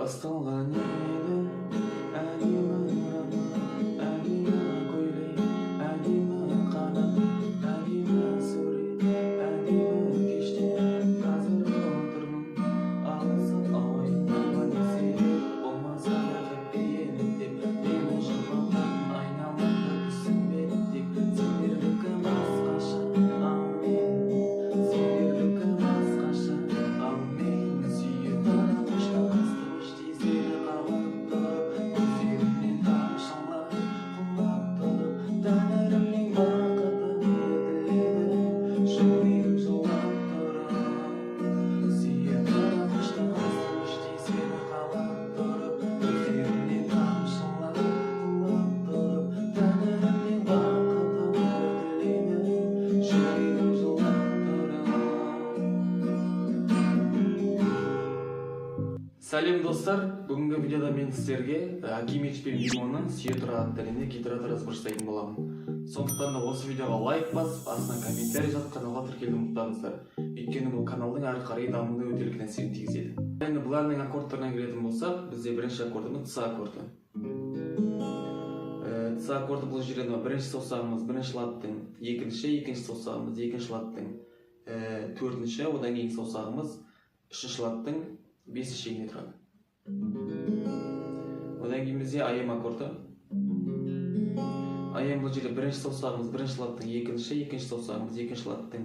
Басталған еді әдемі роман, әдемі көйлек, әдемі қадам, әдемі сурет, әдемі кеште. Қазір отырмын алысып уайымдауға не себеп, болмаса да хэппи-энд деп. Мені жұбататын айналамды түсінбе тек. Сендердікі басқаша, ал мен, сендердікі басқаша, ал мен сүйе тұра қоштастым іштей сені қалап тұрып, көздерімнен тамшылар құлап тұрып, тәңірімнен бақытымды тіледім, жүрегім жылап тұрып. Сүйе тұра қоштастым іштей сені қалап тұрып, көздерімнен тамшылар құлап тұрып, тәңірімнен бақытымды тіледім, жүрегім жылап тұрып. Сәлем, достар! Бүгінгі видеода мен сіздерге Акимич пен Бимоның «Сүйе тұра» атты әніне гитарада разбор жасайтын боламын. Сондықтан да осы видеоға лайк басып, астына комментарий жазып, каналға тіркелуді ұмытпаңыздар. Өйткені бұл каналдың әрі қарай дамуына өте үлкен әсерін тигізеді. Енді бұл әннің аккордтарына келетін болсақ, бізде бірінші аккордымыз С аккорды. С аккорды бұл жерде мынау бірінші саусағымыз бірінші ладтың екінші, екінші саусағымыз екінші ладтың төртінші, одан кейінгі саусағымыз үшінші ладтың бесінші шегінде тұрады. Одан кейін бізде АМ аккорды. АМ бұл жерде бірінші саусағымыз бірінші ладтың екінші, екінші саусағымыз екінші ладтың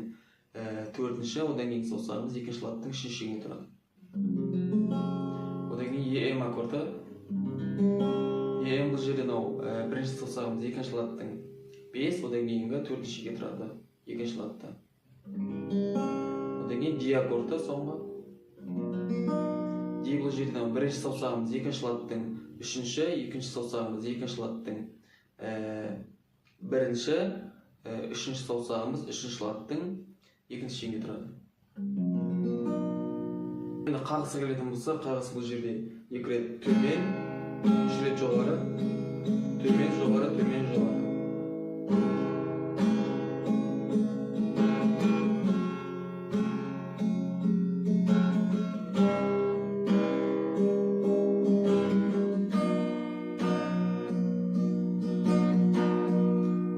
төртінші, одан кейінгі саусағымыз екінші ладтың үшінші шегінде тұрады. Одан кейін ЕМ аккорды. ЕМ бұл жерде мынау бірінші саусағымыз екінші ладтың бес, одан кейінгі төртінші шегінде тұрады, екінші ладта. Одан кейін Д аккорды соңғы. Д бұл жерде мынау бірінші саусағымыз екінші ладтың үшінші, екінші саусағымыз екінші ладтың бірінші, үшінші саусағымыз үшінші ладтың екінші шегінде тұрады. Енді қағысқа келетін болсақ, қағыс бұл жерде екі рет төмен, үш рет жоғары, төмен, жоғары, төмен, жоғары.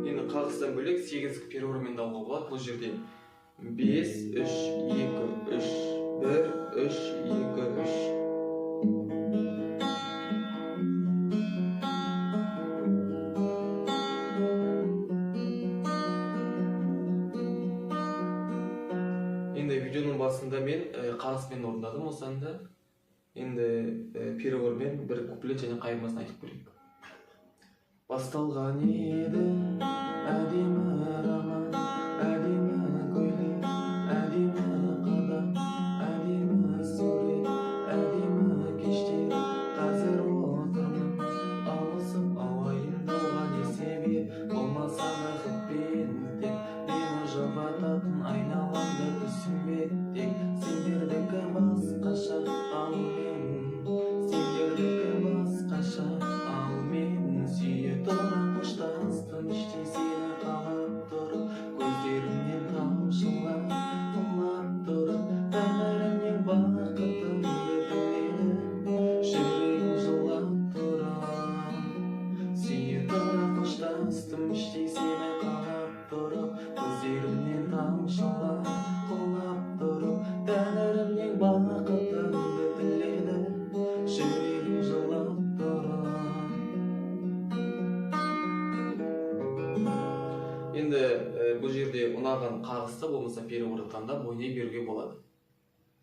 Енді қағыстан бөлек сегіздік переворотмен де алуға болады. Бұл жерде 5, 3, 2, 3, 1, 3, 2, 3. Енді видеоның басында мен қағыспен орындадым осы әнді. Енді переворотмен бір куплет және қайырмасын айтып көрейік. Басталған еді әдемі роман, әдемі көйлек, әдемі қадам, әдемі сурет, әдемі кештер. Қазір отырмын алысып уайымдауға не себеп, болмаса да хэппи-энд деп. Мені жұбататын айналамды түсінбе тек. Сендердікі басқаша, ал мен, сендердікі басқаша, ал мен сүйе тұра қоштастым іштей сені қалап тұрып, көздерімнен тамшылар құлап тұрып, тәңірімнен бақытымды тіледім, жүрегім жылап тұрып. Сүйе тұра қоштастым іштей сені қалап тұрып, көздерімнен тамшылар құлап тұрып, тәңірімнен бақытымды тіледім, жүрегім жылап тұрып. Енді бұл жерде ұнаған қағысты болмаса переворот таңдап ойнай беруге болады.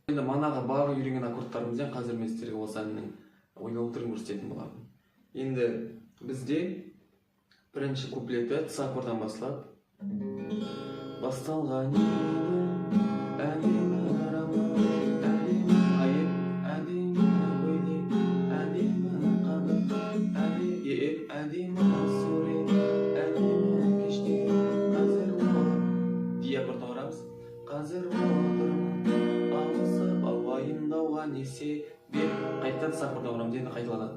Енді манағы барлық үйренген аккордтарымызбен қазір мен сіздерге осы әннің ойналу түрін көрсететін боламын. Енді бізде бірінші куплеті С аккордынан басталады. Басталған еді әдемі роман, әдемі айып, әдемі көйлек, әдемі қадам, әдемі, әдемі сурет, әдемі кештер. Қазір Д аккордына барамыз. Қазір отырмын алысып уайымдауға не себеп. Қайтадан С аккордына барамыз, енді қайталанады.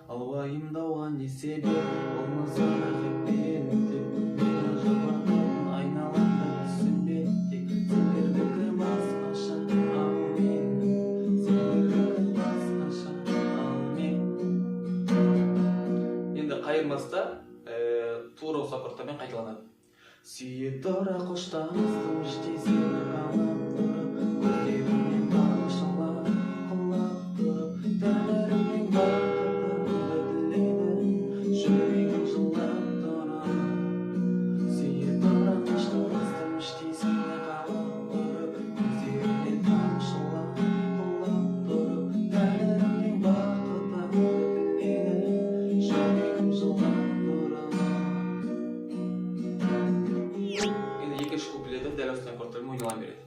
Ал уайымдауға не себеп, болмаса да хэппи-энд деп. Мені жұбататын айналамды түсінбе тек. Сендердікі басқаша, ал мен, сендердікі басқаша. куплеттен баста тура осы аккордтармен қайталанады. Сүйе тұра қоштастым, іштей сені қалап тұрып, көздеріңнен тамшылар құлап тұрып, тәңірімнен бақытымды тіледім, жүрегім жылап тұрып. Сүйе тұра қоштастым, іштей сені қалап тұрып, көздеріңнен тамшылар құлап тұрып, тәңірімнен бақытымды тіледім, жүрегім жылап тұрып. Енді екінші куплеті дәл осындай аккордтармен ойнала береді.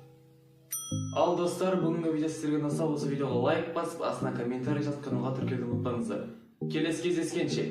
Ал, достар, бүгінгі видео сіздерге ұнаса, осы видеоға лайк басып, астына комментарий жазып, каналға тіркелуді ұмытпаңыздар. Келесі кездескенше!